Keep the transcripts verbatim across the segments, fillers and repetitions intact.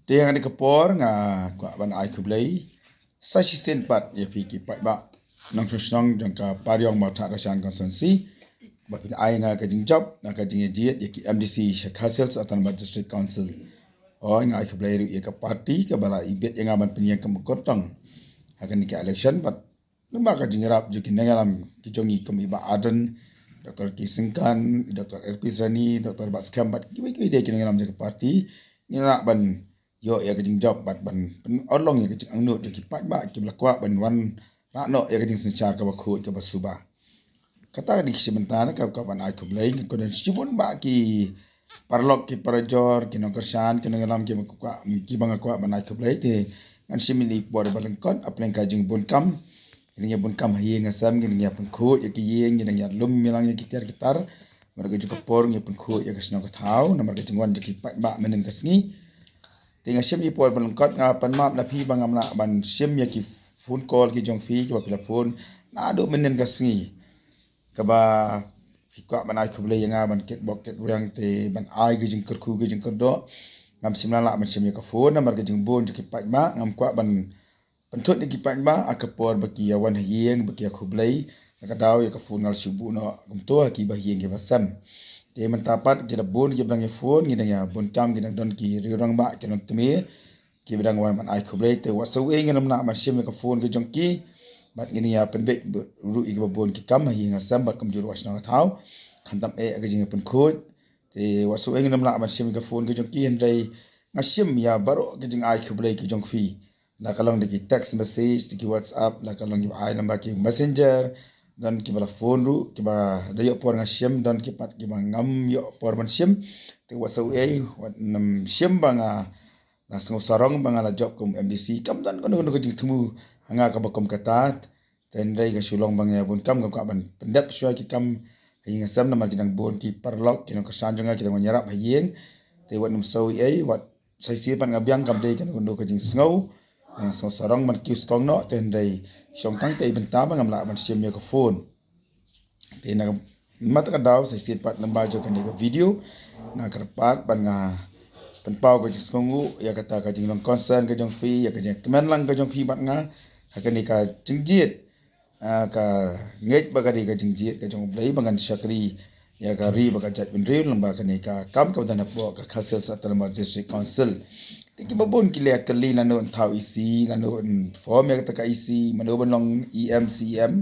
Te ha kane ka por nga kwah ban ai khublei sa shisien pat ïa phi ki paidbah nongshong shnong jong ka Pariong Mawthadraishan constituency ba phi la ai nga ka jingjop na ka jingïajied ïa ki M D C sha Khasi Hills Autonomous District Council. Hooid, nga ai khublei ruh ïa ka party kaba la ibit ïa nga ban pynïeng kum u kyrtong ha kane ka election bad lyngba ka jingïarap jong ki nongïalam ki jong ngi kum i Bah Ardent, Doctor K Syngkan, Doctor L P Syrnai, Doctor Bah Skhem bad kiwei kiwei de ki nongïalam jong ka party. Ngi lah ban ïoh ïa ka jingjop bad ban pynurlong ïa ka jingangnud jong ki paidbah kiba la kwah ban wanrah noh ïa ka jingsynshar kaba khuid kaba suba. Kata ka dei ka shi bynta na ka kwah ban ai khublei, nga kyrkhu shibun ba ki paralok ki parajor ki nongkyrshan ki nongïalam kiba kwah, kiba nga kwah ban ai khublei te ngan shim ïa i por ba lyngkot ha pdeng ka jingbun kam. Ngi dang ïa bun kam ha ïing ha sem, ngi dang ïa pynkhuid ïa ki ïing, ngi dang ïa lum ïa lang ïa ki tiar ki tar. Namar ka jong ka por ngi pynkhuid ïa ka shnong ka thaw namar ka jingwan jong ki paidbah mynnin ka sngi. Te nga shim ïa i por ba lyngkot, nga pan map na phi ba ngam lah ban shim ïa ki phone call ki jong phi kiba phi la phone naduh mynnin ka sngi. Kaba phi kwah ban ai khublei ïa nga ban kit bok kit rwiang te ban ai ka jingkyrkhu ka jingkyrdoh. Ngam shym la lah ban shim ïa ka phone namar ka jingbun jong ki paidbah, ngam kwah ban pynthut ïa ki paidbah ha ka por ba ki ïa wan ha ïing ba ki ïa khublei. Na ka daw ïa ka phone nga la shu buh noh kumta ha kiba ha ïing kiba sem. Te mynta pat ki la bun kiba dang ïa phone, ngi dang ïa bun kam, ki dang don ki riewrangbah ki nongkmie kiba dang wan ban ai khublei, te wat sa uei ngin ym lah ban shim ïa ka phone ka jong ki. Bad ngi dang ïa pynbeit ruh ïa kiba bun ki kam ha ïing ha sem bad kumjuh ruh ha shnong ha thaw. Khamtam eh ka jingïapynkhuid. Te wat sa uei ngin ym lah ban shim ïa ka phone ka jong ki, hynrei nga shim ïa baroh ka jingai khublei ka jong phi. La ka long da ki text message, da ki WhatsApp, la ka long kiba ai lyngba ki messenger. Don kiba la phone ruh, kiba la ïoh por nga shim, don ki pat kiba ngam ïoh por ban shim. Te wat sa uei, wat nym shim ba nga la sngew sarong ba nga la jop kum M D C, kam don kano kano ka jingthmu ha nga kaba kum kata. Te hynrei ka shu long ba nga ïa bun kam, kam kwah ban pyndep shuwa ki kam ha ïing ha sem namar ki dang bun ki paralok ki nongkyrshan jong nga ki dang wan ïarap ha ïing. Te wat nym sa uei, wat sa shisien pat nga biang kam dei kano kano ka jingsngew. Nga sngew sarong ban kiew skong noh, te hynrei shong tang te i bynta ba ngam lah ban shim ïa ka phone. Te na ka, mynta ka daw sa shisien pat lyngba jong kane ka video nga kyrpad ban nga pynpaw ka jingsngewnguh ïa kata ka jinglong concern ka jong phi, ïa ka jingkmen lang ka jong phi bad nga ha kane ka jingjied. Ah, ka ngeit ba ka dei ka jingjied ka jong U Blei ba ngan shakri ïa ka ri bad ka jaitbynriew lyngba kane ka kam kaba don hapoh ka Khasi Hills Autonomous District Council. Te kiba bun ki la kylli lano yn thaw E C, lano yn form ïa kata ka E C, mano ban long E M, C E M.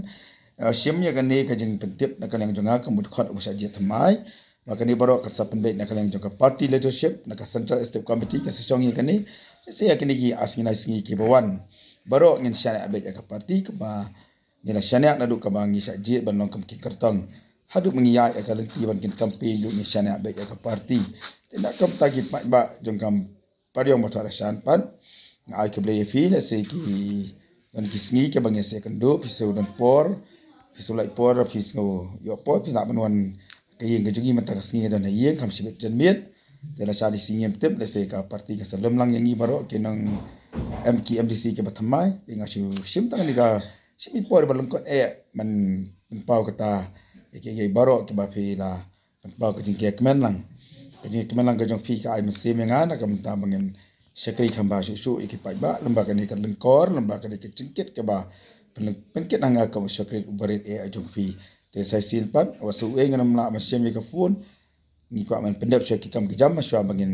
Ah, shim ïa kane ka jingpyntip na ka liang jong nga kum u dkhot uba shah jied thymmai. Ba kane baroh ka sa pynbeit na ka liang jong ka party leadership, na ka Central Executive Committee ka sa shong ïa kane. Sa ïa kane ki ar sngi lai sngi kiba wan, baroh ngin shaniah beit ïa ka party kaba ngi la shaniah naduh kaba ngi shah jied ban long kum ki kyrtong haduh ba ngi ïaid ïa ka lynti ban kin campaign, duh ngi shaniah beit ïa ka party. Te na kumta ki paidbah jong ka Pariong Mawthadraishan pat, nga ai khublei ïa phi, lehse ki don ki sngi kiba ngi sa ïakynduh, phi shu don por, phi shu lait por, phi sngew ïoh por phi lah ban wan ha ka ïing ka jong ngi mynta ka sngi ka don ha ïing, kam shibit janmiet. Te lashai sngi ngim tip, lehse ka party ka sa lum lang ïa ngi baroh ki nong M K M D C kiba thymmai. Te nga shu shim tang kane ka, shim ïa i por ba lyngkot eh ban pynpaw kata ïa kiei kiei baroh kiba phi la pynpaw ka jingkmen lang. Ka jingkmen lang ka jong phi ka ai mynsiem ïa nga na ka bynta ba ngin shakri kham bha shuh shuh ïa ki paidbah lyngba kane ka lyngkor, lyngba kane ka jingkit kaba pyn-, pynkit ha nga kum u shakri uba rit eh jong phi. Te sa shisien pat wat sa uei ngin ym lah ban shim ïa ka phone. Ngi kwah ban pyndep shuwa ki kam ki jam shuwa ba ngin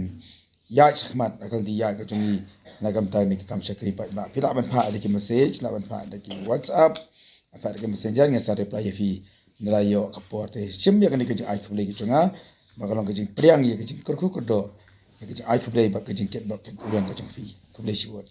ïaid shakhmat ha ka lynti ïaid ka jong ngi na ka bynta kane ka kam shakri paidbah. Phi lah ban phah da ki message, lah ban phah da ki WhatsApp, phah da ki messenger, ngi sa reply ïa phi. Ngi la ïoh ka por te shim ïa kane ka jingai khublei ka jong nga ba ka long ka jingpdiang ïa ka jingkyrkhu kyrdoh, ïa ka jingai khublei bad ka jingkit bad ka jingkit ruh ka jong phi. Khublei shibun.